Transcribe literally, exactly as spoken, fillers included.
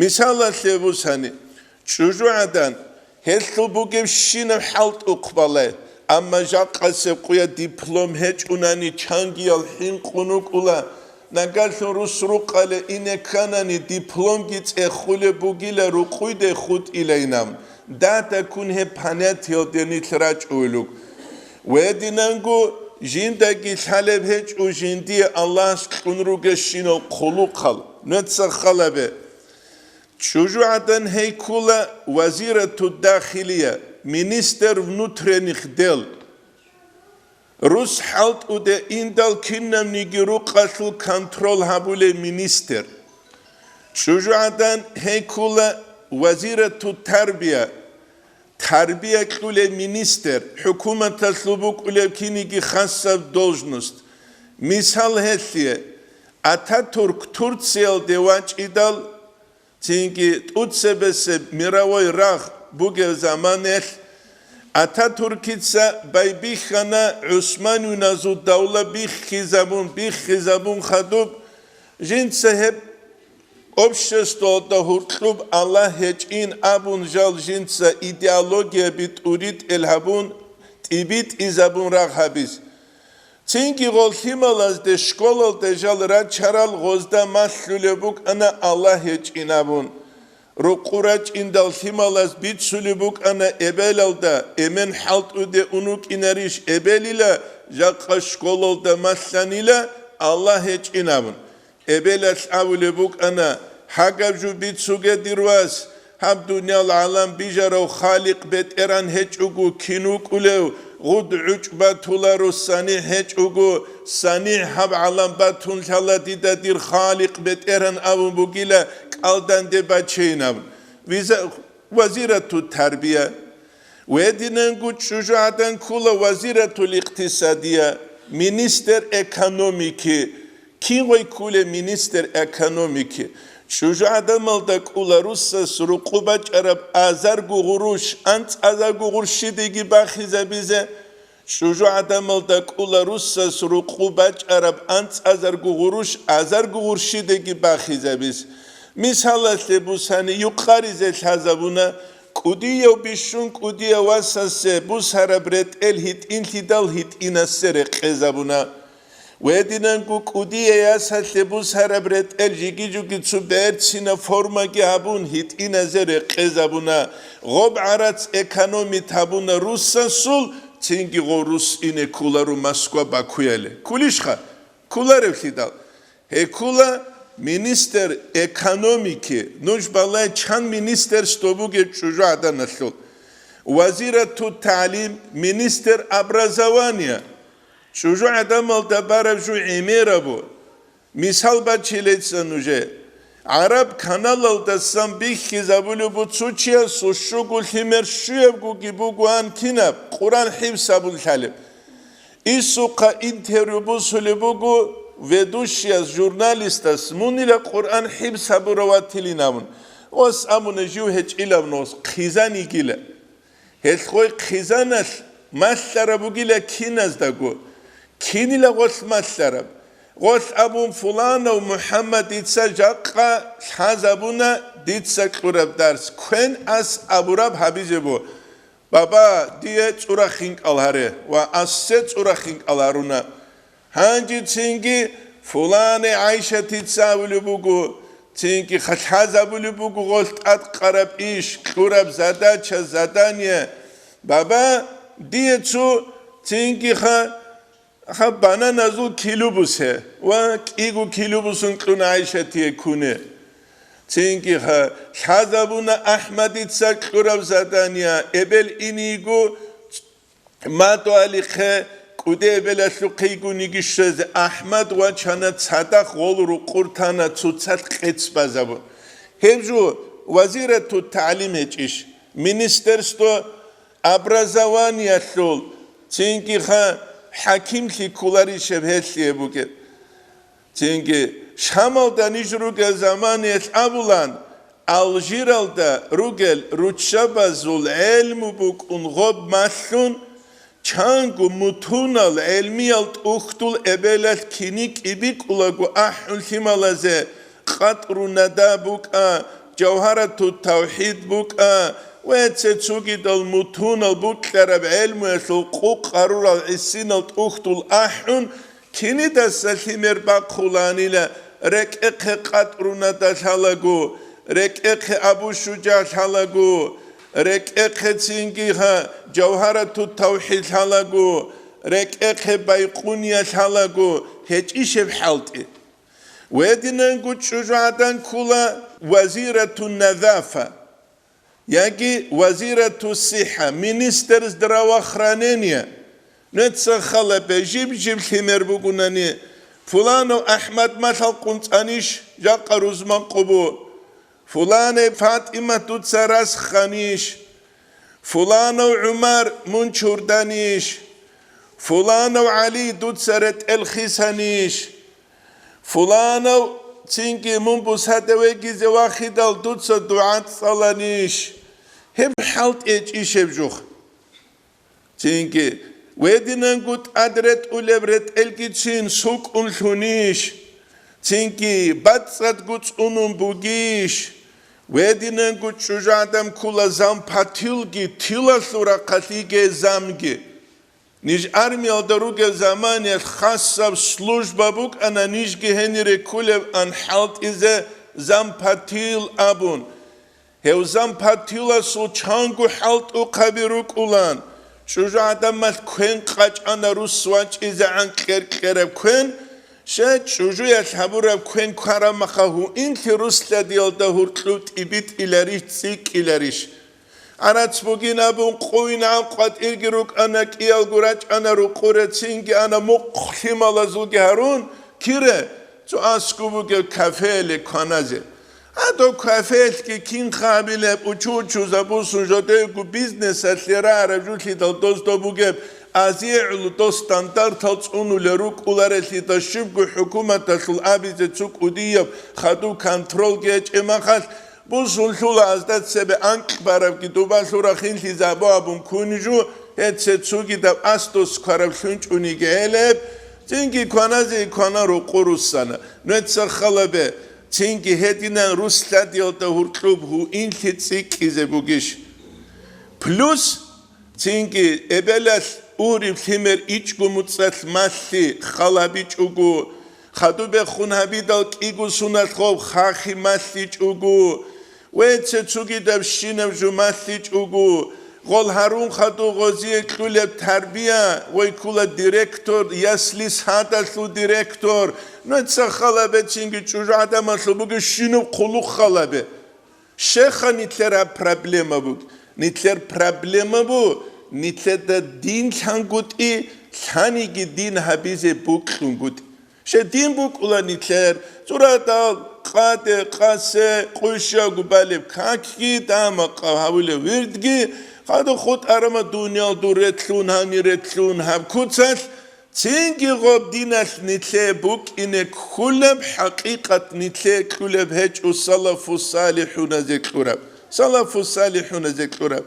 Мисалалъе бусани, чӀужугӀадан гьелъул бугебщинаб хӀалтӀухъ балай, амма жакъасеб къуя диплом гьечӀунани чангиял хӀинкъун вукӀула, нагагьлъун рус рукъале ине кканани дипломги цӀехулеб бугила рукъуйде хутӀилайнам, датакун гьеб понятиялде нилъ рачӀугьулуг. Гьединанго жиндаги лъалеб гьечӀо жиндие Аллагьас кьун ругещинал хъулухъал, нуца халабе. ЧӀужугӀадан гьей ккула вазирату дахилия, министр внутренних дел. Рус хӀалтӀуде индал кинабниги рукъалъул контрол гьабулей министр. ЧӀужугӀадан гьей ккула вазирату тарбия, тарбия кьулей министр, хӀукуматалъул букӀулеб киниги хасаб должность. Мисал гьелъие, Ататурк Турциялде вачӀидал, цинги тӀуцебесеб мировой рагъ бугеб заманалъ, Ататуркица байбихьана гӀусманиназул давла биххизабун, биххизабун хадуб, жинца гьеб обществоялда гьуркьуб Аллагь гьечӀин абун жал жинца идеологияби тӀуритӀел гьабун, тӀибитӀизабун рагъ гьабиз. Цинги гъол лъималазде школалде жал рачарал гъозда малъулеб букӀана Аллагь гьечӀин абун. Рукъу рачӀиндал лъималаз бицулеб букӀана эбелалда, эмен хӀалтӀуде ун вукӀинарищ эбелила, жакъа школалда малъанила Аллагь гьечӀин абун. Эбелалъ абулеб букӀана: «Гьагаб жо бицуге, дир вас, гьаб дуниял гӀалам бижарав Халикъ БетӀергьан гьечӀого кин вукӀулев? Гъуд гӀучӀ батуларо, санигӀ гьечӀого, санигӀ гьаб гӀалам батун лъала дида дир Халикъ БетӀергьан», абун бугила кӀалданде бачейин абун. Виза-, вазирату тарбия. Гьединанго чӀужугӀадан ккула вазиратул икътисадия, министр экономики. Кин гъой ккула министр экономики? ЧӀужугӀадамалда ккула русас рукъу бачӀараб азарго гъурущ, анцӀазарго гъурщидеги бахизабизе. ЧӀужугӀадамалда ккула русас рукъу бачӀараб анцӀазарго гъурущ азарго гъурщидеги бахизабиз. Мисалалъе бусани, юкъаризе лъазабуна, кӀудияв бищун кӀудияв васасе бусараб ретӀел гьитӀинлъидал гьитӀинасе рекъезабуна. Гьединанго кӀудияв ясалъе бусараб ретӀел жиги-жуги цо берцинаб формаги гьабун, гьитӀиназе рекъезабуна. Гъоб гӀарац экономить гьабуна русасул, цинги гъов рус ине кколаро Москва, Бакуяле. Кколищха? Кколаревлъидал. Гьей ккола министр экономики, нуж балай чан министерство бугеб чӀужугӀаданалъул. Вазирату тагӀлим, министр образования. ЧӀужугӀадамалда бараб жо гӀемерабу. Мисал бачилейца нужее. ГӀараб каналалдасан биххизабулеб буцучиясул щуго лъимер щуябгоги бугоан кинаб Къуръан хӀифз гьабун лъалеб. Исухъа интервью бусулеб буго ведущияс, журналистас, мунила Къуръан хӀифз гьабурав ватилин абун. Ос абуна жив гьечӀилав нос, хъизан йигила. Гьелъ гъой хъизаналъ малъараб бугила киназдаго. Кинила гъолъ малъараб? Гъолъ абун: «Фуланав МухӀаммад, дица жакъа лъазабуна дица кьураб дарс, квен ас абураб гьабизе бу. Баба, дие цӀурахинкӀал гьаре», ва ассе цӀурахинкӀал гьаруна. Гьанже цинги фулане ГӀайшатица абулеб буго, цинги халъазабулеб буго гъолъ тӀадкъараб иш, кьураб задача, задание: «Баба, дие цо цинги ха, ха бананазул килу бусе», ва кӀиго килу бусун кьуна ГӀайшатие куне. Цинги ха лъазабуна АхӀмадица кьураб задание, эбел иниго мадугьалихъе, кӀуде эбелалъухъе йигониги щвезе. АхӀмад вачана, цадахъ гъол рукъур тана, цоцалъ къец базабун. Гьеб жо вазирату тагӀлим гьечӀищ, министерство образованиялъул, цинги ха хӀакимлъи кколарищ гьеб гьелъие бугеб? Цинги Шамалда ниж ругел заманаялъ абулан, Алжиралда ругел руччабазул гӀелму букӀун гъоб малъун, чанго мутунал гӀелмиял тӀухьдул эбелалъ кини кӀибикӀулаго ахӀун лъималазе къатӀру нада букӀа, Жавгьарату тавхӀид букӀа ва цецугидал мутунал букьараб гӀелмуялъул къукъ гьарурал гӀисинал тӀухьдул ахӀун, кинидаса лъимер бахъуланила, рекӀехъе КъатӀрунада лъалаго, рекӀехъе Абу-ШужагӀ лъалаго, рекӀехъе цинги гьа Жавгьарату тавхӀид лъалаго, рекӀехъе Байкъуния лъалаго, гьечӀищеб хӀалтӀи? Гьединанго чӀужугӀадан ккула вазирату назафа, яги вазирату сихӀа, министр здравоохранения. Нуца халабе жиб-жиб лъимер бугунани, фуланав АхӀмад малъал къунцӀанищ, жакъа рузман къубу, фуланай ФатӀимат дуца расханищ, фуланав ГӀумар мун чурданищ, фуланав ГӀали дуца ретӀел хисанищ, фуланав цинги мун бусада вегизе вахидал дуца дугӀа цӀаланищ? Гьеб хӀалтӀи гьечӀищ гьеб жух? Цинги, гьединанго тӀад ретӀулеб ретӀелгицин сукӀун лъунищ? Цинги, бацӀцӀадго цӀунун бугищ? Гьединанго чӀужугӀадан ккула зампатилги тилалъул рахъалъиги замги. Ниж армиялда ругел заманиялъ хасаб служба букӀана нижги гьенире кколеб ан хӀалтӀизе зампатил абун. Гьев зампатиласул чанго хӀалтӀухъаби рукӀулан, чӀужугӀадамалъ квен къачӀана рус вачӀизегӀан кьер-кьераб квен, щай чӀужуялъ гьабураб квен кварамаха гьуинлъи рус лъадиялда гьуркьуб тӀибитӀиларищ, цӀикӀкӀиларищ? ГӀарац бугин абун, къуйнагӀан къватӀирги рукӀана, кӀиялго рачӀана рукъуре, цинги ана мухъ лъималазулги гьарун, кире, цо аскӀуб бугеб кафеле кваназе. Гьадо кафелъги кин хабилеб учу-учузабусун жодего бизнесалъе рараб жулъидал дозда бугеб азегӀул дос стандартал цӀунулел рукӀуларелъидал щибго хӀукуматалъул абизе цо кӀудияб хадуб контролги гьечӀеб махалъ, бусун лъула азда цебе анкь барабги дубалъул рахинлъи забу абун ккуни жу, гьеце цугидаб ас дос квараб лъунчӀуниги гьелеб, цинги кваназе квана рукъу руссана. Нуца халабе, цинги гьединан рус лъадиялда гьуркьуб гьуинлъи цӀикӀкӀизе бугищ? Плюс, цинги эбелалъ уриб лъимер ичӀго муцӀалъ малъи халабичӀого, хадубехун гьабидал кӀиго суналъ гъоб хахи малъичӀого, веце цугидабщинаб жу малъичӀого, гъол гьарун хадуб гъозие кьулеб тарбия, гъой ккула директор, ясли садалъул директор, нуца халабе цинги чӀужугӀадамалъул бугебщинаб хъулухъ халабе. Щеха нилъер гьаб проблема буг? Нилъер проблема бу, нилъеда дин лъангутӀи, лъаниги дин гьабизе букьунгутӀи. Щай дин букӀула нилъер, цӀурадал, къаде, къасе, къуйшаго балеб какги, дамакъа гьавулев вирдги, хадуб хутӀарама дуниял дур ретлъун, гьанир ретлъун гьаб куцалъ, цинги гъоб диналъ нилъее букӀине кколеб хӀакъикъат нилъее кьулеб гьечӀо салафу салихӀуназе кьураб. Салафу салихӀуназе кьураб.